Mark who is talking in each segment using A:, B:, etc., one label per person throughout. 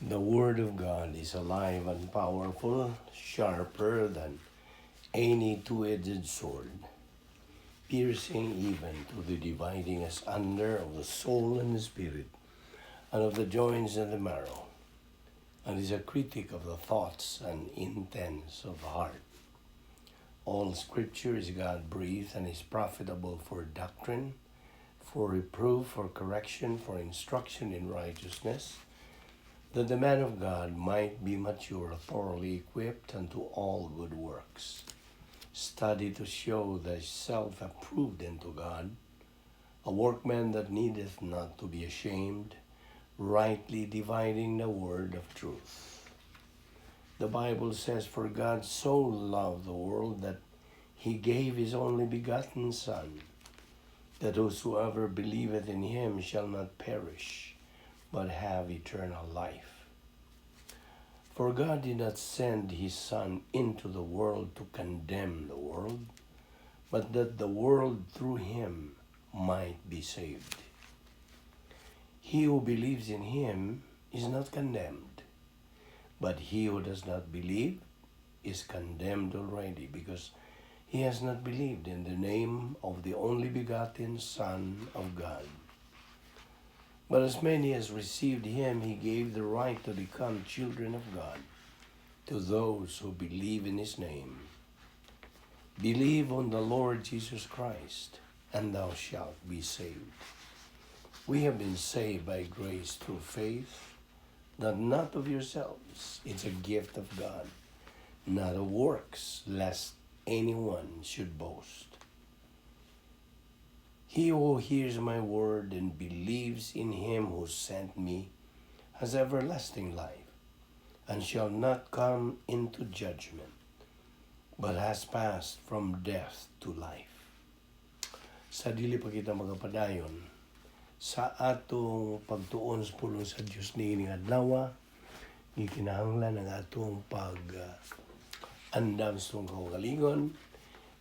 A: The Word of God is alive and powerful, sharper than any two-edged sword, piercing even to the dividing asunder of the soul and the spirit, and of the joints and the marrow, and is a critic of the thoughts and intents of the heart. All Scripture is God breathed and is profitable for doctrine, for reproof, for correction, for instruction in righteousness, that the man of God might be mature, thoroughly equipped unto all good works. Study to show thyself approved unto God, a workman that needeth not to be ashamed, rightly dividing the word of truth. The Bible says, "For God so loved the world that he gave his only begotten Son, that whosoever believeth in him shall not perish, but have eternal life." For God did not send his Son into the world to condemn the world, but that the world through him might be saved. He who believes in him is not condemned, but he who does not believe is condemned already, because he has not believed in the name of the only begotten Son of God. But as many as received him, he gave the right to become children of God, to those who believe in his name. Believe on the Lord Jesus Christ, and thou shalt be saved. We have been saved by grace through faith, that not of yourselves. It's a gift of God, not of works, lest anyone should boast. He who hears my word and believes in him who sent me has everlasting life, and shall not come into judgment, but has passed from death to life. Sa dili pa kita magapadayon sa atong pagtuon sa pulong sa Dios niining adlaw, gikinahanglan ang atong pag andam sa atong kaugalingon.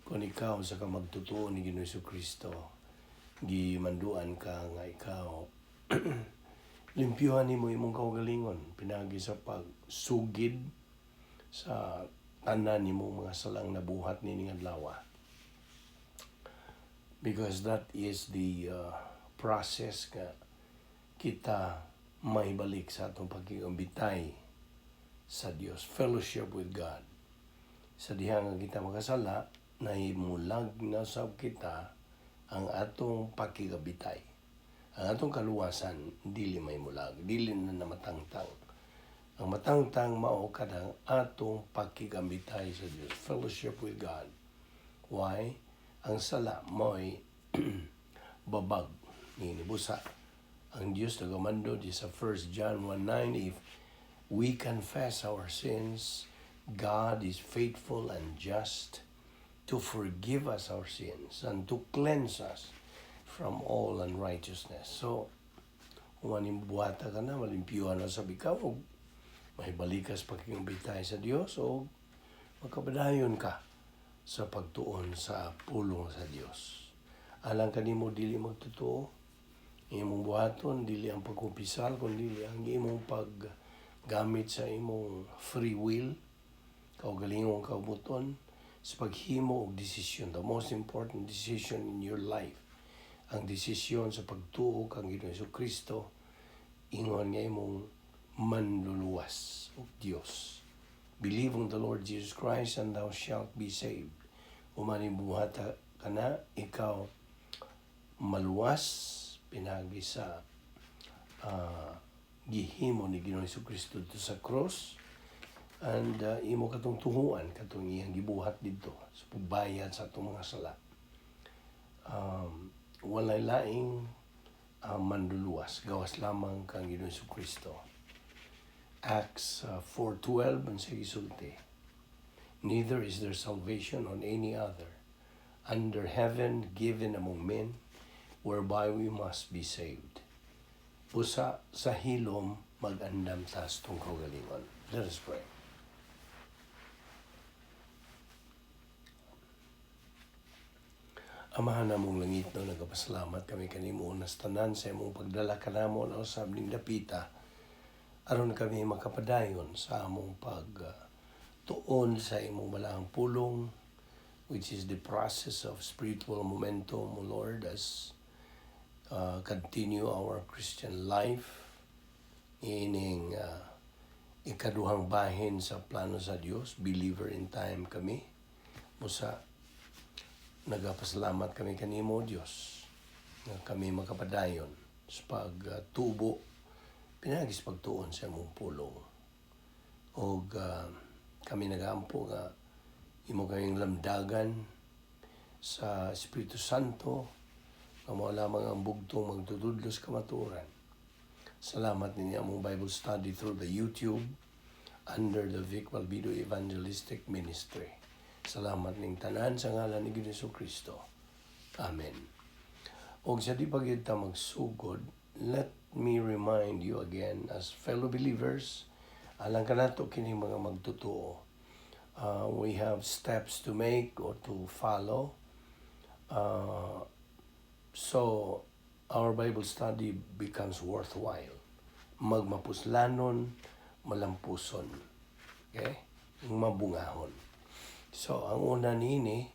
A: Kung ikaw sa ka magtutuo ni Ginoong Kristo, gimanduan ka nga ikaw limpyuhan nimo imong kaugalingon pinagi sa pagsugid sa tanan nimong mga salang nabuhat niining adlaw, because that is the process nga kita maibalik sa atong pagkikambitay sa Dios, fellowship with God. Sa diha nga kita makasala, nahimulag na sab kita ang atong pakigabitay. Ang atong kaluwasan dili mahimulag, dili na namatangtang. Ang matangtang mao kanang atong pakigambitay sa Dios, fellowship with God. Why? Ang sala mo'y babag ni busa. Ang Dios nagamando di sa 1 John 1:9, "If we confess our sins, God is faithful and just to forgive us our sins and to cleanse us from all unrighteousness." So, kung anong buhata ka na, malimpyuhan na sab ikaw, o may balikas pakigambitay sa Dios, o magkapadayon ka sa pagtuon sa pulong sa Dios. Alang kanimo dili magtotoo, imong buhaton dili ang pagkumpisal kundi ang imong paggamit sa imong free will, kaugalingong kaubuton sa paghimo og desisyon, the most important decision in your life, ang desisyon sa pagtuo kang Ginoong Kristo ingon nga imong manluluwas og Dios. Believe on the Lord Jesus Christ and thou shalt be saved. Umani buhata kana, ikaw maluwas pinagi sa gihimo ni Ginoong Kristo dito sa cross and imo katong tuhuan katong iyang gibuhat didto sa pagbayad sa atong mga sala. Walay laing manluluwas gawas lamang kang Ginoong Kristo. Acts 4:12, ang sige gisulti, "Neither is there salvation on any other under heaven given among men whereby we must be saved." Busa sa hilom mag-andam ta sa atong kaugalingon. Let us pray. Amahan namong langit no, nagapasalamat kami kanimo unas tanan sa imong pagdala kanamo na usab ning dapita. Aron kami makapadayon sa among pag tuon sa imong balaang pulong, which is the process of spiritual momentum, O Lord, as continue our Christian life ining ikaduhang bahin sa plano sa Dios, believer in time kami. Busa nagapasalamat kami kanimo, Dios, nga kami makapadayon sa pagtubo pinaagi sa pagtuon sa imong pulong. Og kami nagaampo nga imo kaming lamdagan sa Espiritu Santo nga mao lamang ang bugtong magtutudlo sa kamatuoran. Salamat ninyo among Bible study through the YouTube under the Vic Balbido Evangelistic Ministry. Salamat ning tanan sa ngalan ni Ginoong Kristo. Amen. Og sa di pa gyud ta magsugod, let me remind you again as fellow believers, alang kanato kini mga magtotoo. We have steps to make or to follow. So our Bible study becomes worthwhile. Magmapuslanon, malampuson. Okay? Mabungahon. So, ang una nini,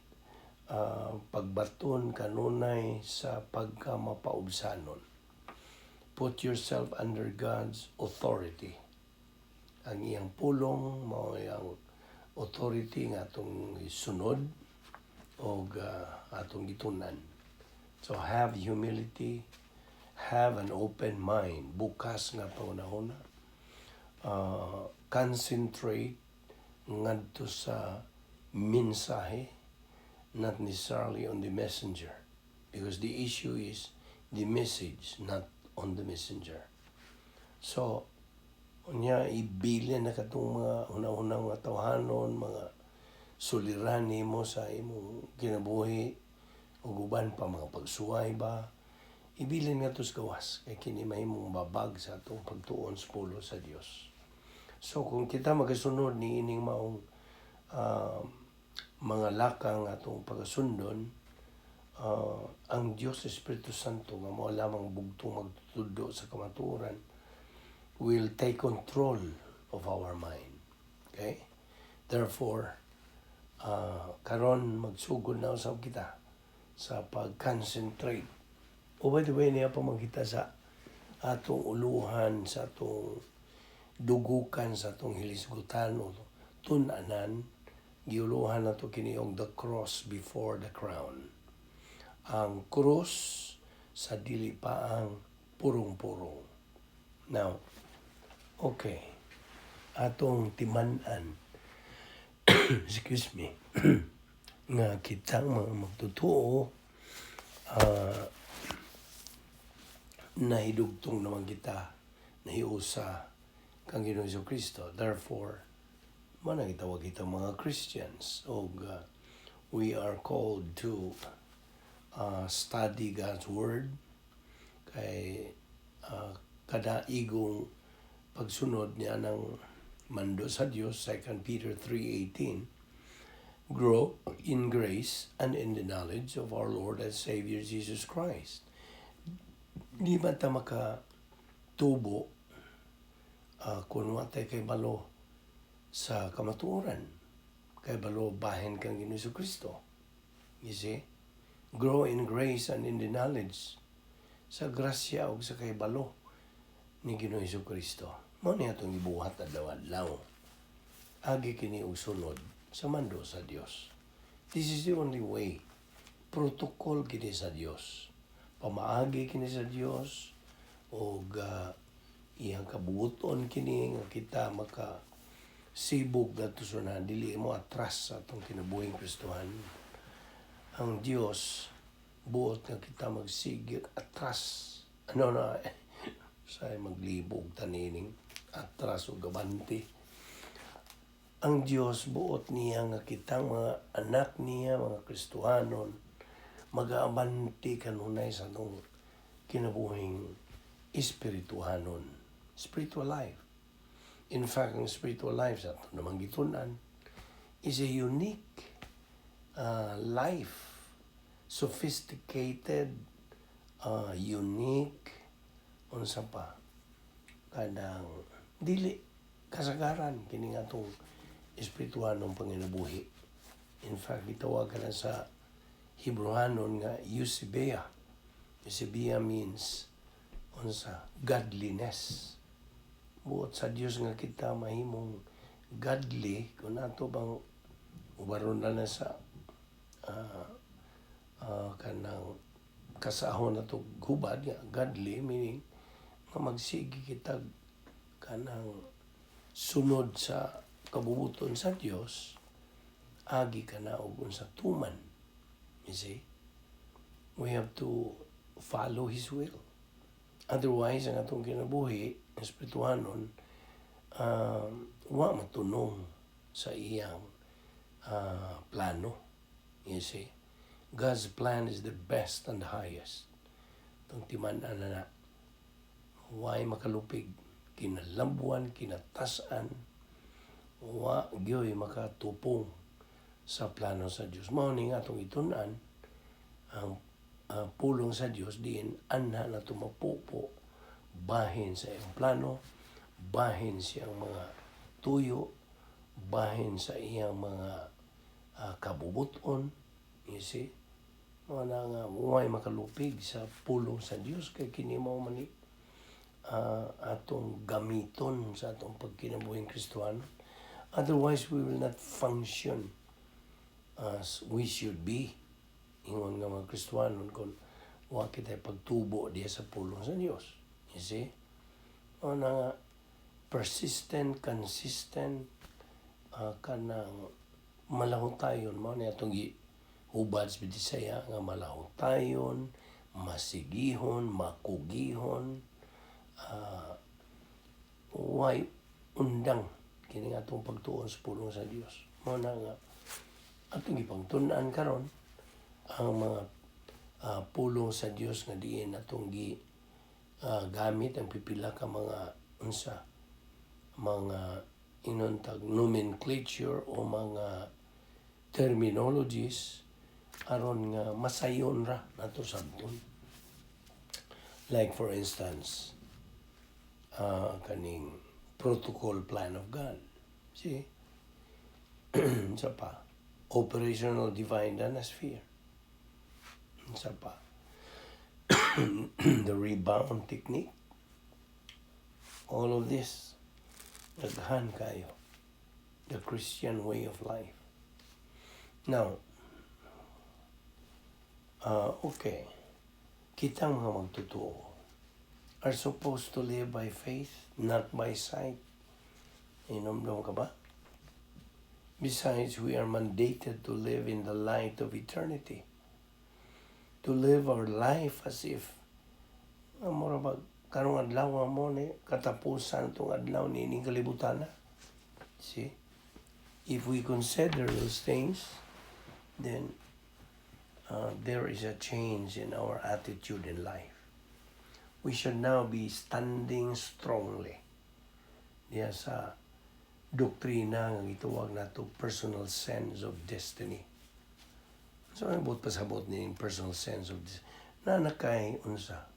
A: pagbaton kanunay sa pagkamapaubsanon. Put yourself under God's authority. Ang iyang pulong, mao ang authority nga atong isunod o atong gitunan. So have humility, have an open mind, bukas nga panghunahuna. Concentrate ngadto sa mensahe, not necessarily on the messenger. Because the issue is the message, not on the messenger. So, unya ibilin na katong mga una-unang mga tawhanon, mga suliran nimo sa imong kinabuhi ug uban pa mga pagsuway ba, ibilin nga sa gawas kay kini mahimong babag sa atong pagtuon sa pulong sa Dios. So kung kita magasunod ni ining maong mga lakang atong pagasundon, ang Dios Espiritu Santo nga mao lamang bugtong magtutudlo sa kamatuoran will take control of our mind. Okay? Therefore, karon magsugod na usab kita sa pag-concentrate. O by the way, niya pa man kita sa atong uluhan, sa atong dugukan, sa atong hilisgutan o tun-anan, giuluhan nato kini og the cross before the crown. Ang krus sa dili pa ang purong-purong. Now, okay. Atong timan-an, excuse me, nga kitang mga magtotoo, nahidugtong naman kita, nahiusa kang Ginoong Hesus Kristo. Therefore, man ang gitawag kita mga Christians og we are called to study God's Word kay kada igong pagsunod niya ng mando sa Dios, 2 Peter 3:18, "Grow in grace and in the knowledge of our Lord and Savior Jesus Christ." Di man ta makatubo kung wa tay kay balo sa kamatuoran, kay balo bahin kang Ginoong Kristo. You see? Grow in grace and in the knowledge, sa grasya ug sa kahibalo ni Ginoong Kristo. Mao ni atong gibuhat adlaw-adlaw. Agi kini og sunod sa mando sa Dios. This is the only way. Protocol kini sa Dios. Pamaagi kini sa Dios og iyang kabuoton kini nga kita maka sibog ngadto sa unahan, dili mo atras sa atong kinabuhing Kristohan. Ang Dios buot nga kita magsigig atras. Ano na sa maglibog tanining atras o gabante. Ang Dios buot niya nga kitang mga anak niya, mga Kristohanon, magaabante kanunay sa atong kinabuhing espirituhanon. Spiritual life. In fact, ang spiritual life sa ato namang gitun-an is a unique life, sophisticated, unique, unsa pa, kanang Dili kasagaran kini nga atong espirituhanong panginabuhi. In fact, gitawag ka na sa Hebrehanon nga Eusebeia. Eusebeia means unsa? Godliness. Buot sa Dios nga kita mahimong godly kung ato bang ubaron na na sa kanang kasahon na to hubad nga godly, meaning nga magsige kita kanang sunod sa kabubuton sa Dios, agi ka na og unsa? Tuman. You see, we have to follow His will. Otherwise, ang atong kinabuhi espirituhanon wa matunong sa iyang plano. You see, God's plan is the best and the highest. Itong timan-an na na way makalupig, kinalambuan, kinatasan, wa gyoy makatupong sa plano sa Dios. Mao ni nga atong itun-an ang pulong sa Dios diin anha na mapupo bahin sa iyang plano, bahin siyang mga tuyo, bahin sa iyang mga kabubuton. You see? Mao na nga way makalupig sa pulong sa Dios kay kini mao man ni atong gamiton sa atong pagkinabuhing Kristohanon. Otherwise, we will not function as we should be. Ingon nga mga Kristohanon kung wa kita pagtubo diya sa pulong sa Dios. You see? Mao na nga persistent, consistent, kanang malahutayon mao ni atong gi hubad sa Bisaya nga malahutayon, masigihon, makugihon, way undang kini nga atong pagtuon sa pulong sa Dios. Mao na nga atong gipangtun-an karon ang mga pulong sa Dios nga diin atong gi gamit ang pipila ka mga unsa, mga inon tag nomenclature o mga terminologies aron nga masayon ra nato sabton. Like for instance, kaning protocol plan of God. See? Sa pa, operational divine danasphere. Sa pa, the rebound technique. All of this, daghan kayo. The Christian way of life. Now, okay, kitang mga magtotoo are supposed to live by faith, not by sight. Inomdom ka ba? Besides, we are mandated to live in the light of eternity. To live our life as if mura bag karong adlaw mo ni katapusan tong adlaw niining kalibutan na. See? If we consider those things, then there is a change in our attitude in life. We should now be standing strongly diya sa doktrina nga gitawag nato personal sense of destiny. So, ang buot pasabot ni personal sense of destiny? Na nakay unsa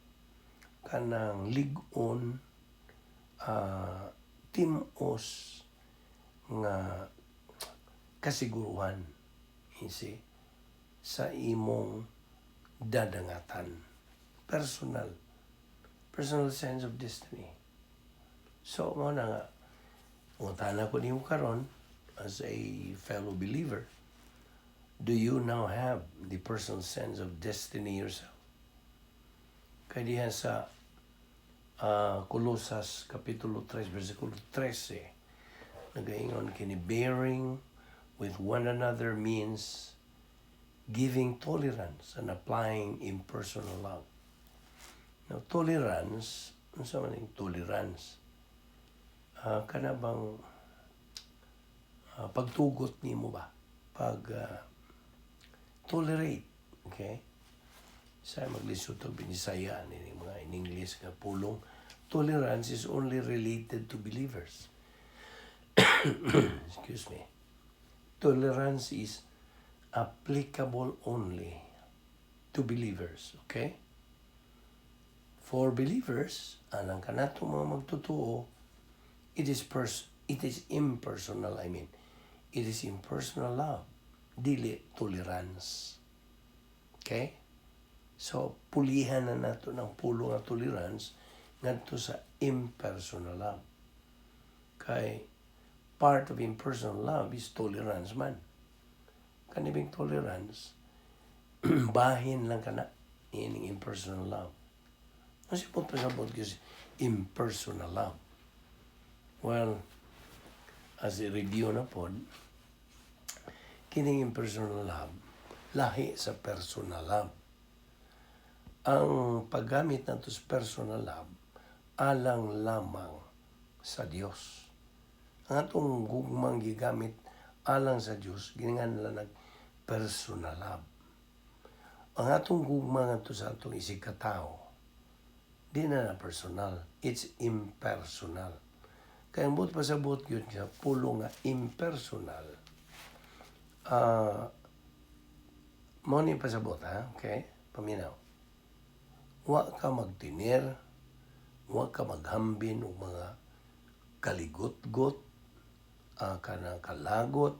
A: kanang lig-on, timos nga kasiguruhan, you see, sa imong dadangatan, personal sense of destiny. So mao na nga ungutana ko nimo karon as a fellow believer: do you now have the personal sense of destiny yourself? Kay diha sa Kolosas Kapitulo 3 versikulo 13, nagaingon kini: "Bearing with one another means giving tolerance and applying impersonal love." Now, tolerance, unsa man ning tolerance? Kana bang pagtugot nimo ba? Pag tolerate, okay? Sa maglisod og Binisaya ni mga in English nga pulong, tolerance is only related to believers. Excuse me. Tolerance is applicable only to believers, okay? For believers, alang kanato mga magtotoo, It is impersonal, I mean. It is impersonal love. Dili tolerance. Okay? So, pulihan na nato ng pulong nga tolerance ngadto sa impersonal love. Kay part of impersonal love is tolerance man. Kanibing tolerance, bahin lang kana ining impersonal love. Ang sipot pasabot is impersonal love. Well, as a review na pod, kining impersonal love, lahi sa personal love. Ang paggamit nato sa personal love, alang lamang sa Dios. Ang atong gugmang gigamit alang sa Dios, giningan nag personal love. Ang atong gugma ngadto sa atong isig katao, di na na personal, it's impersonal. Kaya ang buot pasabot yun sa pulong nga impersonal. Mo ni pasabot ha, okay? Paminaw. Wa ka magtinir, wa ka maghambin og mga kaligot-got, kanang kalagot,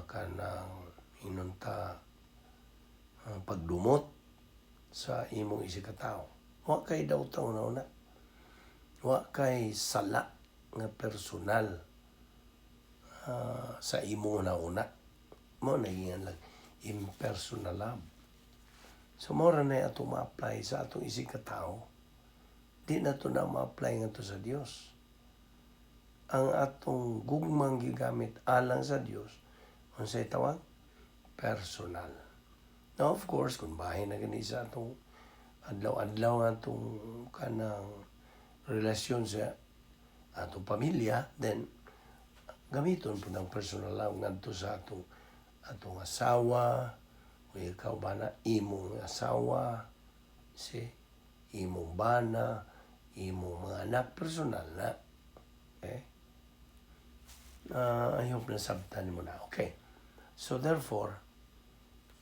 A: kanang inunta pagdumot sa imong isig katao. Wa kay dawtaw na una. Wa kay sala nga personal sa imong una. Mo na lang impersonal love. So mo ra na atong ma-apply sa atong isig katao. Di na to na ma-apply ngadto sa Dios. Ang atong gugmang gigamit alang sa Dios, unsay tawag? Personal. Now, of course, kung bahin na gani sa atong adlaw-adlaw nga atong kanang relasyon sa atong pamilya, then gamiton po ng personal love ngadto sa atong asawa, o ikaw ba na imong asawa, si imong bana, imong mga anak, personal na. Okay? I hope nasabtan mo na. Okay. So therefore,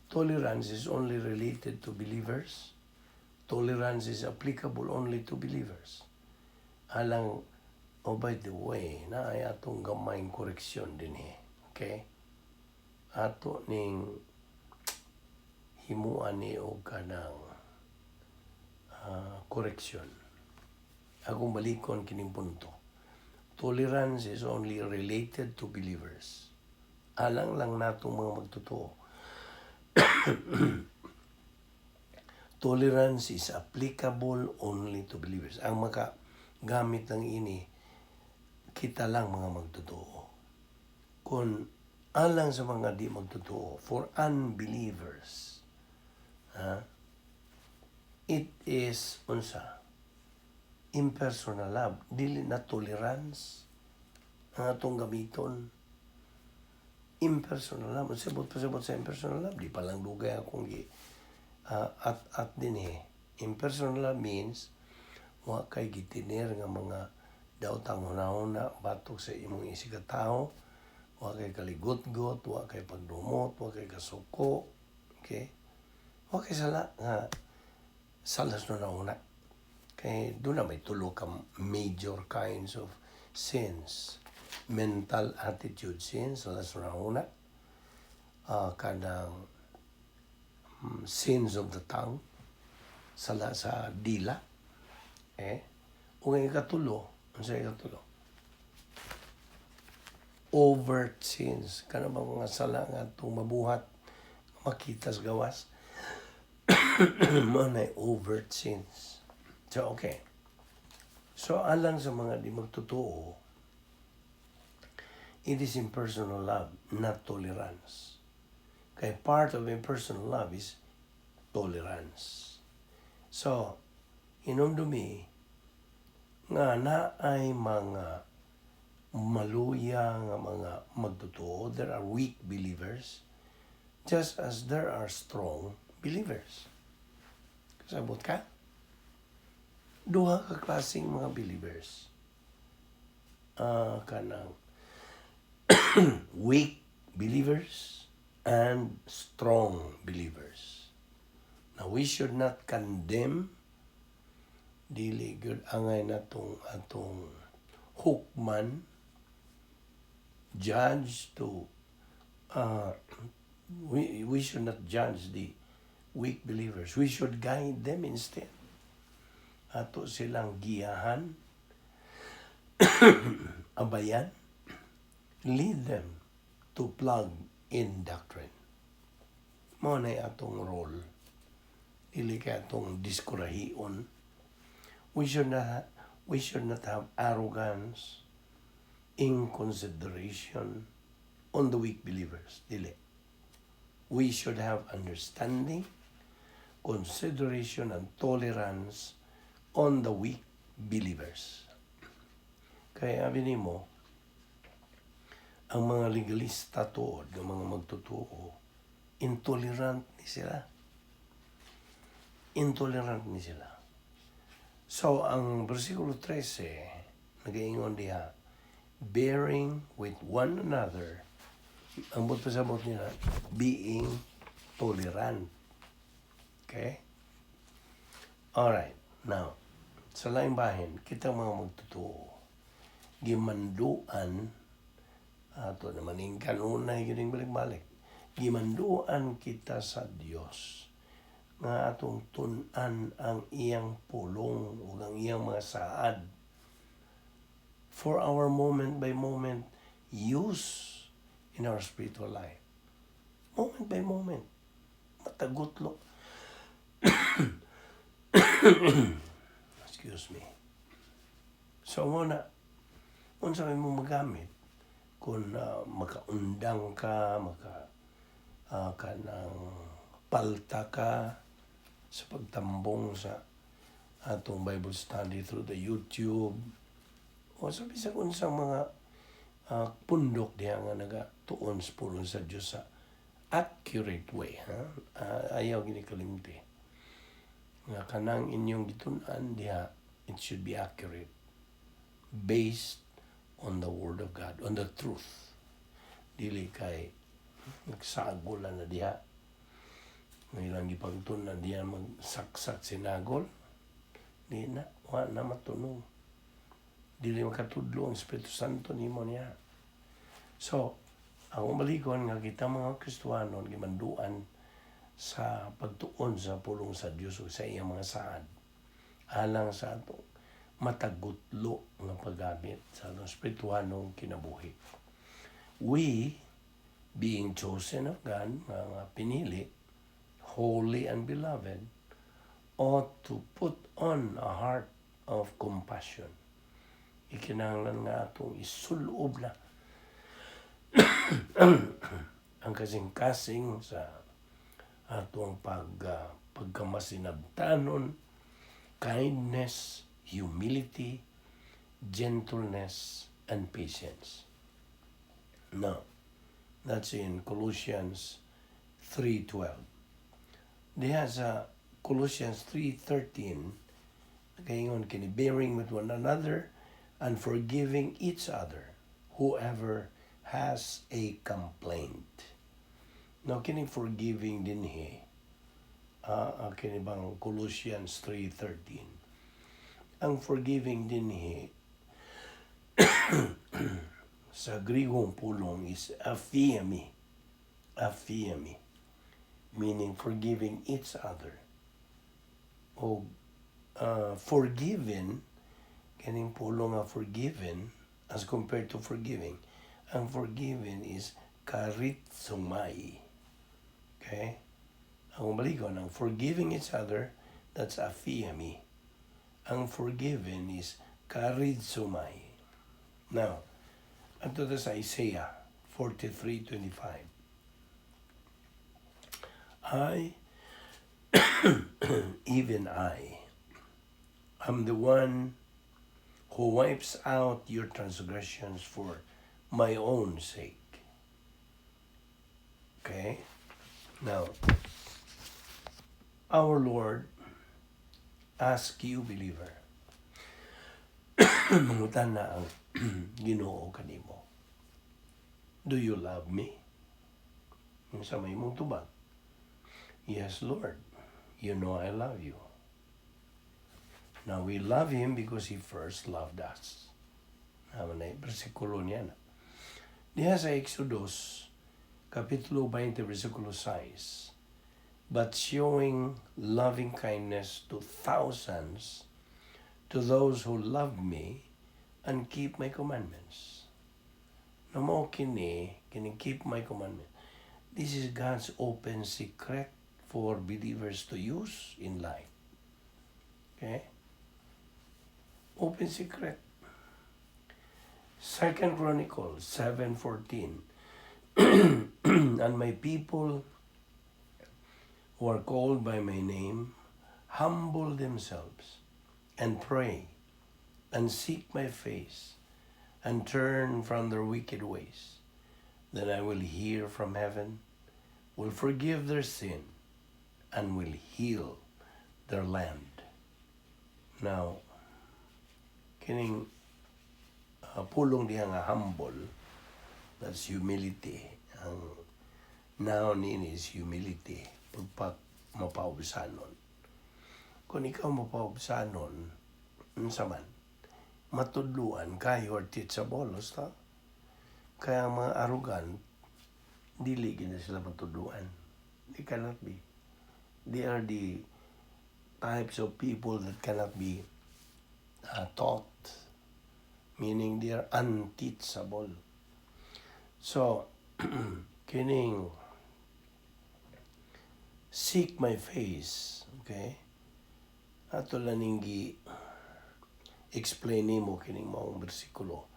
A: tolerance is only related to believers. Tolerance is applicable only to believers. Alang, oh, by the way, na ay atong gamayng koreksyon din eh. Okay? Ato ning himuan ni og kanang koreksyon. Akong balikon kining punto. Tolerance is only related to believers. Alang lang natong mga magtotoo. Tolerance is applicable only to believers. Ang makagamit ng ini, kita lang mga magtotoo. Kung alang sa mga di magtotoo, for unbelievers, ha, it is unsa? Impersonal love, dili na tolerance ang atong gamiton. Impersonal love, unsa buot pasabot sa impersonal love? Di pa lang dugay akong gi at din eh. Impersonal love means wa kay gitinir nga mga daotang hunahuna batok sa imong isig tao, wa kay kaligot-got, wa kay pagdumot, wa kay kasuko, okay? Wa kay sala nga salas no na. Kay doon na may tulo ka major kinds of sins. Mental attitude sins, salas no na. Kanang sins of the tongue, sala sa dila. Eh? Ug ang ikatulo, unsa ikatulo? Overt sins, kana bang mga sala nga atong mabuhat makita sa gawas. Mao na overt sins. So, okay. So, alang sa mga di magtotoo, it is impersonal love, not tolerance. Kay part of impersonal love is tolerance. So, hinumdumi nga na ay mga maluya nga mga magtotoo. There are weak believers, just as there are strong believers. Kasabot ka? Duha ka klaseng mga believers. Kanang weak believers and strong believers. Now, we should not condemn, dili gyud angay natong atong Hukman, judge to we should not judge the weak believers. We should guide them instead. Ato silang giyahan, abayan, lead them to plug in doctrine. Mao na atong role. Dili kay atong diskurahion. We should not have arrogance, inconsideration on the weak believers. Dili. We should have understanding, consideration, and tolerance on the weak believers. Kaya abi nimo, ang mga legalista tuod ng mga magtotoo, intolerant ni sila. Intolerant ni sila. So, ang versikulo 13, nagaingon diha, bearing with one another, ang buot pasabot nila, being tolerant. Okay? Alright. Now, sa laing bahin, kita mga magtotoo, gimanduan, ato naman yung kanunay, gining balik-balik, gimanduan kita sa Dios nga atong tun-an ang iyang pulong ug ang iyang mga saad for our moment by moment use in our spiritual life. Moment by moment. Matag gutlo. Excuse me. So muna, unsa may mo magamit kung makaundang ka, maka kanang palta ka sa pagtambong sa atong Bible study through the YouTube o sa bisag unsang mga pundok diha nga nagatuon sa pulong sa Dios sa accurate way, ha. Ayaw gini kalimti nga kanang inyong gitun-an diha, it should be accurate, based on the Word of God, on the truth. Dili kay nagsagol na diha nga ilang gipagtun-an diha, magsaksak sinagol di na, wa na matunog, dili makatudlo ang Espiritu Santo nimo niya. So ang umalikon nga kita mga Kristohanon gimanduan sa pagtuon sa pulong sa Dios ug sa iyang mga saad alang sa atong matag gutlo nga paggamit sa atong espirituhanong kinabuhi. We, being chosen of God, nga pinili, holy and beloved, ought to put on a heart of compassion. Ikinahanglan nga atong isulob na ang kasing-kasing sa atong pagkamasinabtanon, kindness, humility, gentleness, and patience. Now, that's in Colossians 3:12. Diha sa Colossians 3:13, nagaingon kini, bearing with one another and forgiving each other, whoever has a complaint. Now, kining forgiving dinhi, kini bang Colossians 3:13. Ang forgiving dinhi sa Grigong pulong is aphiemi. Aphiemi. Meaning forgiving each other. O forgiven, kining pulong nga forgiven as compared to forgiving. Ang forgiven is charizomai. Okay? Ang umalikon, ang forgiving each other, that's aphiemi. Ang forgiven is charizomai. Now, adto ta sa Isaiah 43:25. I, even I, am the one who wipes out your transgressions for my own sake. Okay? Now, our Lord ask you, believer, mangutana ang Ginoo kanimo. Do you love me? Unsa may imong tubag? Yes, Lord. You know I love you. Now we love him because he first loved us. Okay, bersikulo niya na. Diha sa Exodus, Kapitulo 20, versikulo 6, "But showing loving kindness to thousands, to those who love me and keep my commandments." No mo kini, kini "keep my commandment." This is God's open secret for believers to use in life. Okay? Open secret. Second Chronicles 7:14. "And my people who are called by my name humble themselves and pray and seek my face and turn from their wicked ways, then I will hear from heaven, will forgive their sin, and will heal their land." Now, kining pulong diha nga "humble," that's humility. Ang noun ini is humility. Pagpak mapaubsanon. Kung ikaw mapaubsanon, unsa man, matudluan ka, you are teachable, basta. Kaya ang mga arrogant, dili gina sila matudluan. They cannot be. They are the types of people that cannot be taught, meaning they are unteachable. So, kining "seek my face," okay? Ato lang ning gi explain nimo kining maong bersikulo.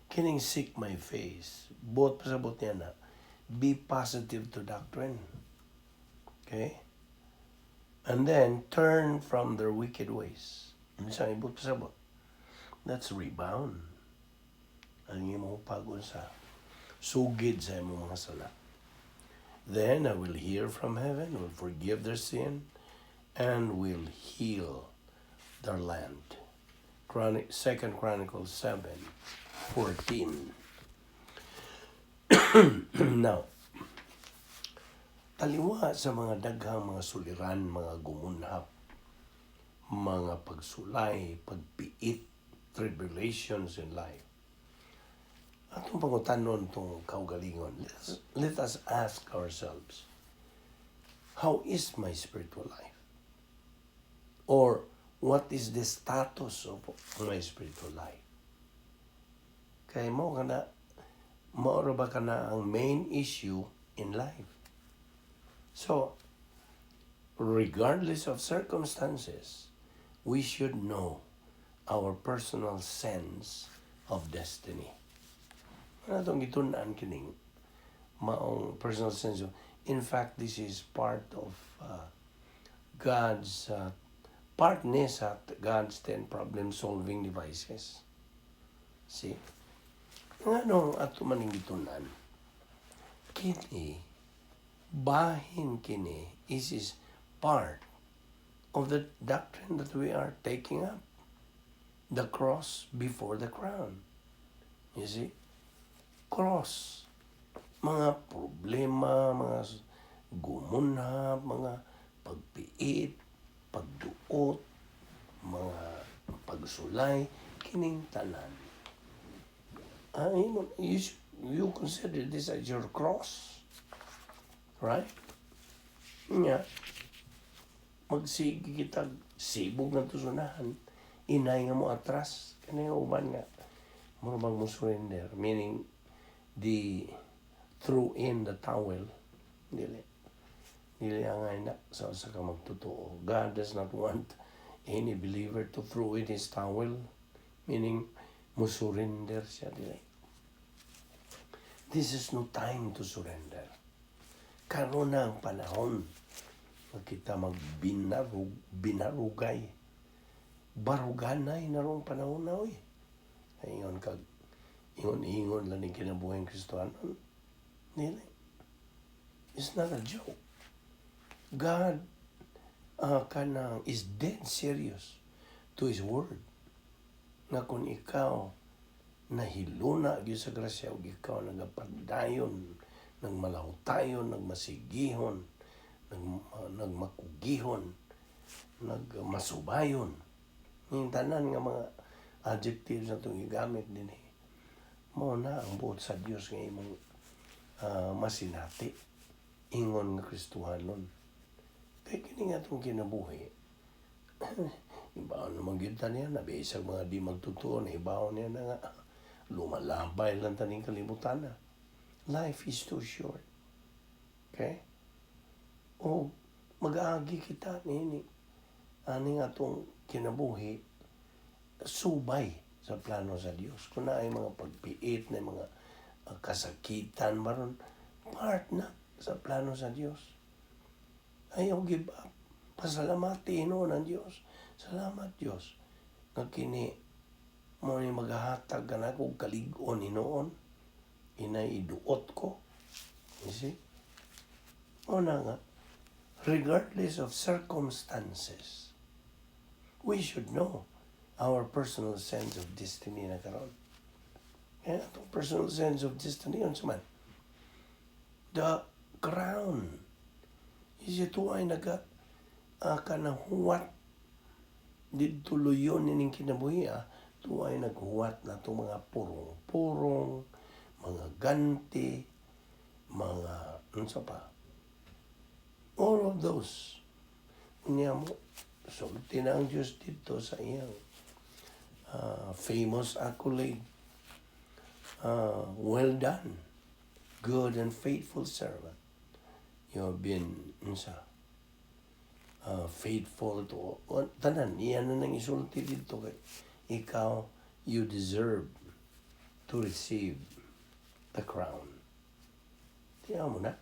A: Kining "seek my face," buot pasabot niya na, be positive to doctrine. Okay? And then, turn from their wicked ways. Unsa buot pasabot? That's rebound. Ang imong pag-unsa, sugid sa imong mga sala. "Then I will hear from heaven, will forgive their sin, and will heal their land." Second Chronicles 7:14. Now, taliwa sa mga daghang mga suliran, mga gumunhap, mga pagsulay, pagpiit, tribulations in life. Atong pangutanon tong kaugalingon. Let us ask ourselves, how is my spiritual life? Or what is the status of my spiritual life? Kay mo kana, mao ba kana ang main issue in life? So, regardless of circumstances, we should know our personal sense of destiny. Ano itong gitun-an kining maong personal sense of, in fact, this is part of God's part ni sa God's 10 problem solving devices. See? Ngano ato maning gitun-an? Kini bahin kini is part of the doctrine that we are taking up. The cross before the crown. You see? Cross. Mga problema, mga gumunhap, mga pagpiit, pagduot, mga pagsulay, kining tanan. You consider this as your cross. Right? Nya, magsige kita sibog nga tusunahan, inay nga mo atras, kani nga uban nga mura bang mo surrender, meaning the throw in the towel. Dili dili angay na sa usa ka magtotoo. God does not want any believer to throw in his towel, meaning mo surrender siya. Dili. This is no time to surrender. Karon na ang panahon nga kita magbinarug binarugay, baruganay na rong panahon na, oy. Ingon kag ingon-ingon lang ning kinabuhing Kristohanon. Dili. It's not a joke. God kanang is dead serious to His word. Nga kung ikaw nahiluna gyud sa grasya ug ikaw nagapadayon, nagmalahutayon, nagmasigihon, nagmakugihon, nagmasubayon. Yung tanan nga mga adjectives na itong gigamit din eh. Mao na ang buot sa Dios nga imong masinati ingon nga Kristohanon. Kay kini nga atong kinabuhi, ibaon naman gyud ta niya na bisag mga di magtotoo na ibaon niya na nga lumalabay lang taning kalibutan na. Life is too short. Okay? O mag-aagi kita nini aning atong kinabuhi subay sa plano sa Dios. Kung naay mga pagpiit na mga kasakitan maron, part na sa plano sa Dios. Ayaw give up. Pasalamati hinuon ang Dios. Salamat, Dios. Nga kini mo ni maghahatag ka na kog kalig-on hinuon. Inay iduot ko. You see? O na nga, regardless of circumstances, we should know our personal sense of destiny na karon. Kaya atong personal sense of destiny, unsa man? The crown. Is ito ay naga kanahuwat didto luyon nining kinabuhi ah, tuay naghuwat na itong mga purong-purong, mga ganti, mga unsa pa. All of those. Unya mo, sulti na ang Diyos dito sa iyang famous accolade. "Well done, good and faithful servant. You have been unsa, faithful to tanan." Iyan na nang isulti dito kay ikaw, you deserve to receive the crown. Tiyan mo na.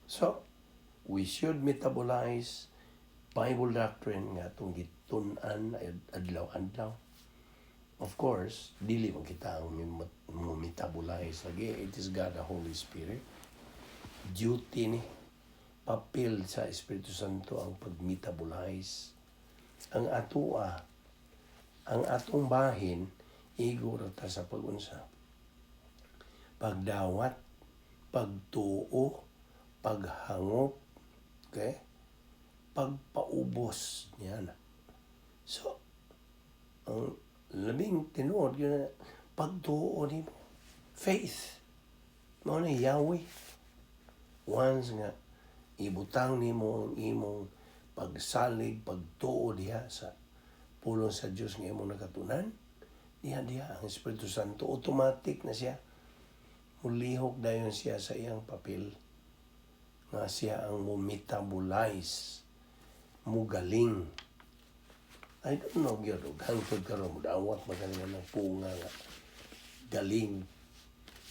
A: So, we should metabolize Bible doctrine nga atong gitun-an adlaw-adlaw. Of course, dili man kita ang mo metabolize lagi. It is God the Holy Spirit. Duty ni papel sa Espiritu Santo ang pag-metabolize. Ang atoa, ang atong bahin, igo ra ta sa pagunsa. Pagdawat, pagtuo, paghangop, okay? Pagpaubos niya na. So, ang labing tinuod yun na pagtuo nimo. Faith. Mao na Yahweh. Once nga ibutang nimo ang imong pagsalig, pagtuo diha sa pulong sa Dios nga imong nakatunan, diha diha ang Espiritu Santo automatic na siya. Mulihok dayon siya sa iyang papel nga siya ang mo metabolize, mugaling. I don't know gyud og hangtod karon mo dawat man ng punga nga galing.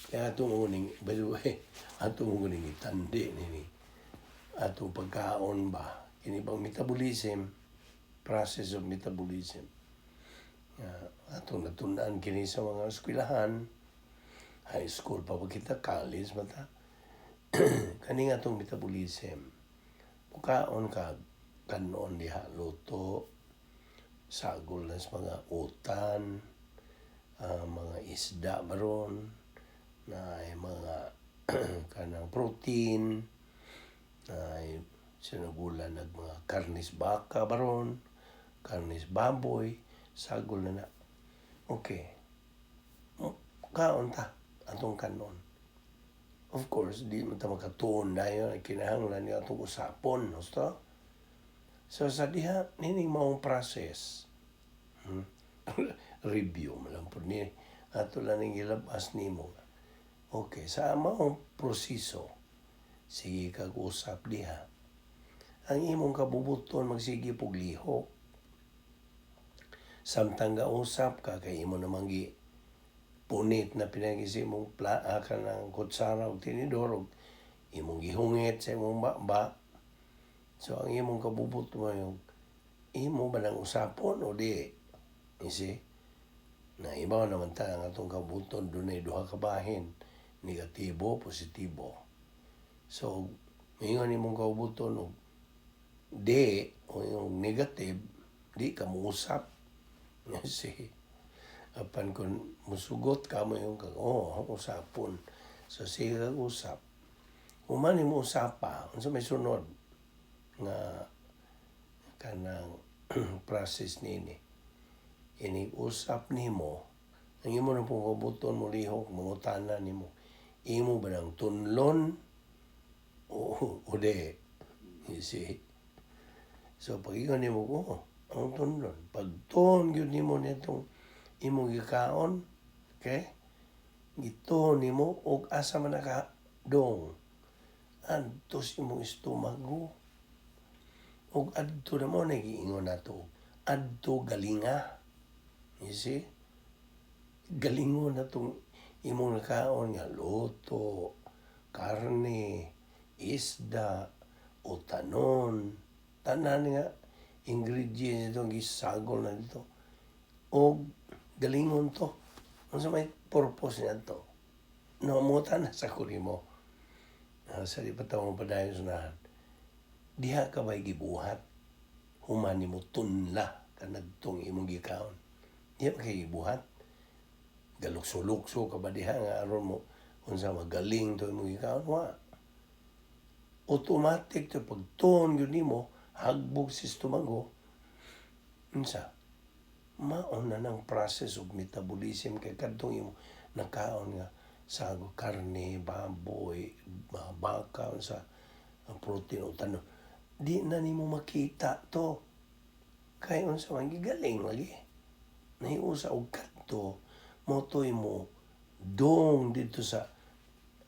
A: Kaya atong uning, by the way, atong uning itandi nini. Atong pagkaon ba, kini bang metabolism, process of metabolism. Atong natun-an kini sa mga eskwelahan, high school pa ba kita, college ba ta? Kani nga atong metabolism. Mukaon ka, kanon diha, luto, sagol na sa mga utan, mga isda baron, na ay mga kanang protein, na ay sinugulan nag mga karnis baka baron, karnis baboy, sagol na na. Okay. Kaon ta atong kanon. Of course, di man ta makatuon dayon, kinahanglan nga atong usapon, husto? So sa diha nining maong process, Review man lang pud ni ato lang ning gilabas nimo. Okay, sa maong proseso, sige kag usap diha. Ang imong kabubuton magsige pug lihok. Samtang gausap ka kay imo namang gi punit na pinagi sa imong kanang kutsara ug tinidor ug imong gihungit sa imong baba. So ang imong kabubut mo yung imo ba nang usapon o di? You see? Na ibaw naman ta ang atong kabubuton dunay duha ka bahin, negatibo, positibo. So mingon imong kabubuton og di o yung negative, di ka mousap. You see? Apan kung musugot ka mo yung kag, oh, usapon. So sige kag usap. Human nimo usapa, unsa may sunod nga kanang process nini? Inig usap nimo Ang imo na pong kabuton mo lihok, mangutana nimo. Imo ba nang tunlon o di? You see? So pag ingon nimo ko, ang tunlon. Pag tuon gyud nimo nitong imong gikaon, okay? Gituon nimo og asa man naka dong. Adto sa imong estomago. Og adto na mo nagiingon nato. Adto galinga. You see? Galingon na tong imong nakaon nga luto, karne, isda, utanon, tanan nga ingredients itong gisagol na dito. Og galingon to. Unsa may purpose niya to? No, na sa nimo. Sa di pa ta mo padayon sunahan. Diha ka ba'y gibuhat? Human nimo tunla kanadtong imong gikaon. Diha ba kay gibuhat? Galukso-lukso ka ba diha nga aron mo unsa magaling to imong gikaon? Wa. Automatic to pagtuon gyud nimo hagbog sa estomago. Unsa? Mao na ng process of metabolism kay kadtong imo nakaon nga sago, karne, baboy, mga baka, unsa ang protein o tanon. Di na nimo makita to. Kay unsa man, gigaling lagi. Nahiusa og kadto motoy mo dong dito sa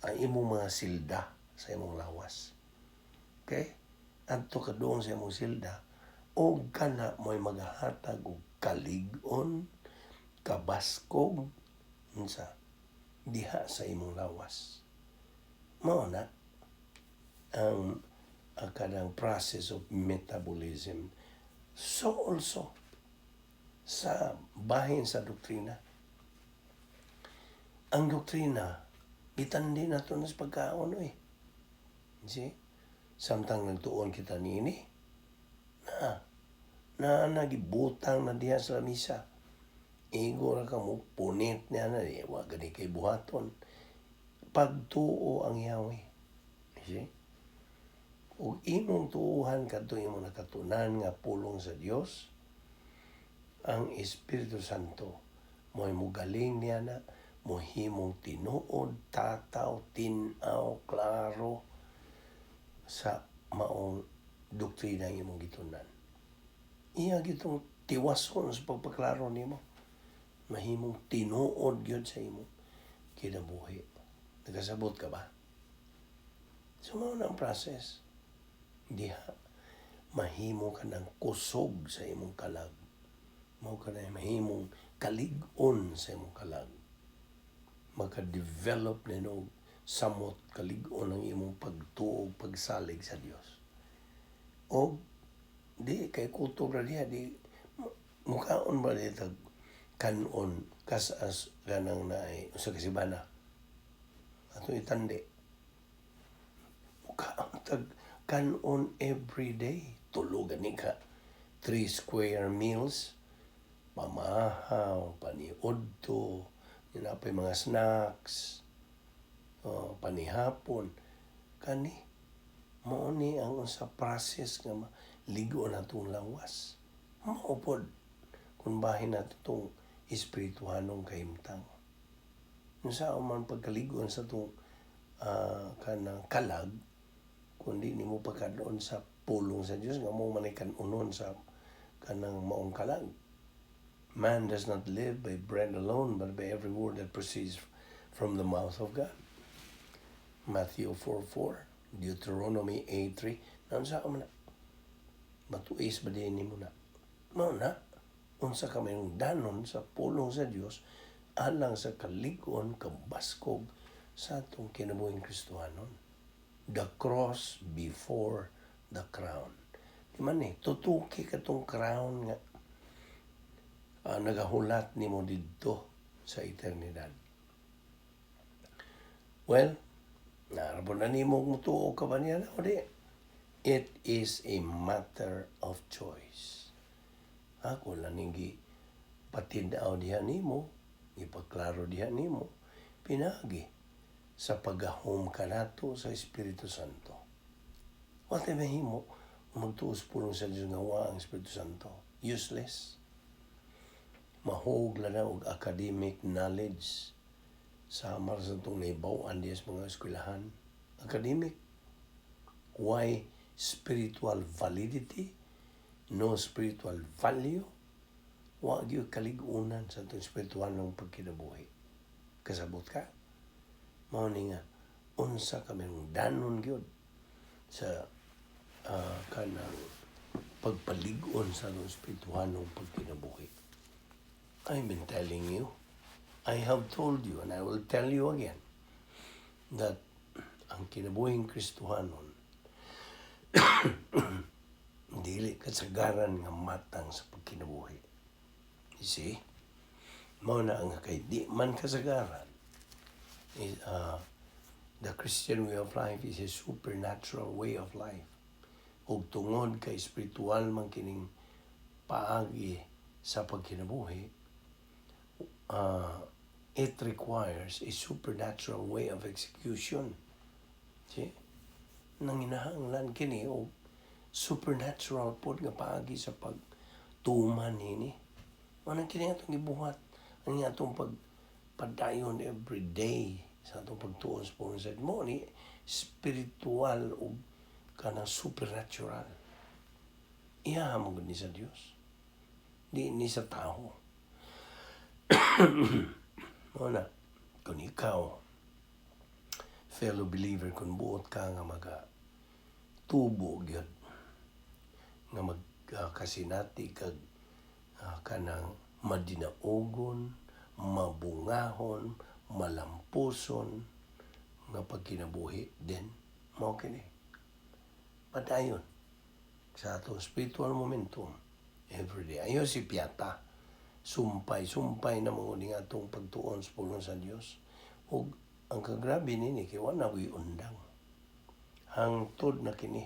A: ang imong mga silda sa imong lawas. Okay? Adto ka doon sa imong silda og kana mo'y magahatag og kalig-on, kabaskog, unsa diha sa imong lawas. Mao na ang kanang process of metabolism. So also sa bahin sa doktrina. Ang doktrina, gitandi nato na sa pagkaon, oy. See? Samtang nagtuon kita niini, na na nagibutang na diha sa lamisa. Igo ra ka mo punit niya na, eh, wa gani kay buhaton. Pagtuo ang Yahweh. See? Ug imong tuuhan kadto imong nakatunan nga pulong sa Dios, ang Espiritu Santo mo'y mugaling niya na mohimong tinuod, tataw, tin-aw, klaro sa maong doktrina ang imong gitunan. Iya gitong tiwason sa pagpaklaro nimo. Mahimong tinuod gyud sa imong kinabuhi. Nagkasabot ka ba? So mao na ang process. Diha mahimo ka ng kusog sa imong kalag. Mao ka na mahimong kalig-on sa imong kalag. Maka-develop nino samot kalig-on ang imong pagtuo, pagsalig sa Dios. O di kay kutob ra diha, di mukaon ba di tag kanon kas-as ganang naay usa ka sibana ato itandi, mukaon tag kanon every day, tulo gani ka, three square meals, pamahaw, paniudto, yun pa mga snacks, oh, panihapon kani. Mao ni ang usa process nga maligo na itong lawas. Mao pod kung bahin nato itong espirituhanong kahimtang. Unsa man pagkaligon sa itong kanang kalag kundi nimo pagkadoon sa pulong sa Dios nga mo man kanunon sa kanang maong kalag? Man does not live by bread alone, but by every word that proceeds from the mouth of God. Matthew 4:4, Deuteronomy 8:3. Naunsa man na? Matuis ba din nimo na? Mao na, unsa ka may danon sa pulong sa Dios alang sa kalig-on, kabaskog sa atong kinabuhing Kristohanon. The cross before the crown. Di man eh, tutuki katong crown nga nagahulat nimo didto sa eternidad. Well, narabon na nimo kung mutuo ka ba niya na o di. It is a matter of choice. Ako lang ning patid-aw diha nimo, ipaklaro diha nimo, pinagi sa paggahom kanato sa Espiritu Santo. Wa tay mahimo kung magtuos pulong sa Diyos nga wa ang Espiritu Santo. Useless. Mahugla na og academic knowledge sama sa atong nahibaw-an diya sa mga eskwelahan. Academic. Why spiritual validity? No spiritual value? Wa gyud kalig-unan sa atong spiritual ng pagkinabuhi. Kasabot ka? Mao ni nga unsa ka danon gyud sa kanang pagpalig-on sa atong espirituhanong pagkinabuhi. I've been telling you, I have told you, and I will tell you again, that ang kinabuhing Kristohanon dili kasagaran nga matang sa pagkinabuhi. You see? Mao na ang kay di man kasagaran is, the Christian way of life is a supernatural way of life. Ug tungod kay spiritual man kining paagi sa pagkinabuhi, it requires a supernatural way of execution. See? Nanginahanglan kini og supernatural pod nga paagi sa pagtuman nini. Mao kini atong gibuhat ang atong pagpadayon every day sa atong pagtuon sa pulong sa mao ni spiritual ug kanang supernatural. Iya mo gud ni sa Dios. Di ni sa tao. Mao na, kung ikaw, fellow believer, kung buot ka nga maga tubo gyud nga mag kasinati kag kanang madinaugon, mabungahon, malampuson nga pagkinabuhi, then mao kini. Padayon sa atong spiritual momentum every day. Ayo si Piata. Sumpay, sumpay na mo ning atong pagtuon sa pulong sa Dios. Ug ang kagrabe nini kay wala ko'y undang. Hangtod na kini.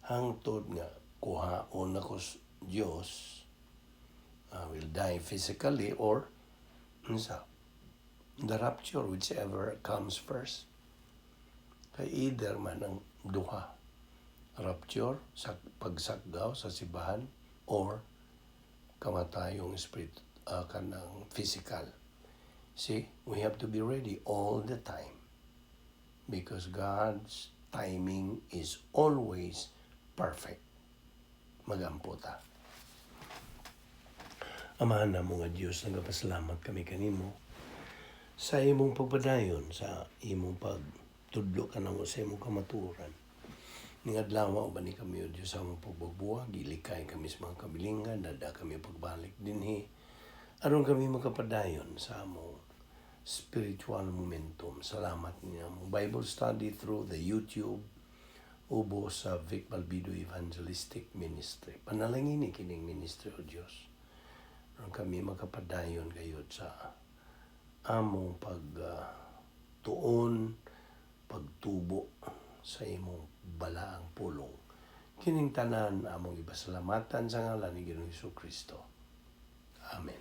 A: Hangtod nga kuhaon nako sa Dios, I will die physically or unsa, the rapture, whichever comes first. Kay either man ang duha, rapture sa pagsakgaw sa simbahan or kamatayong spirit, kanang physical. See, we have to be ready all the time because God's timing is always perfect. Magampo ta. Amahan namo nga Dios, nagapasalamat kami kanimo sa imong pagpadayon, sa imong pagtudlo kanamo sa imong kamatuoran. Ning adlaw, uban ni kami, o Dios, sa among pagbubuha, gilikay kami sa mga kabilingan, dada kami pagbalik dinhi aron kami makapadayon sa among spiritual momentum. Salamat niya among Bible study through the YouTube ubo sa Vic Balbido Evangelistic Ministry. Panalangin ni kining ministry, o Dios, aron kami makapadayon gayud sa among pag tuon, pagtubo sa imong balaang pulong. Kining tanan among ipasalamatan sa ngalan ni Ginoong Hesus Kristo. Amen.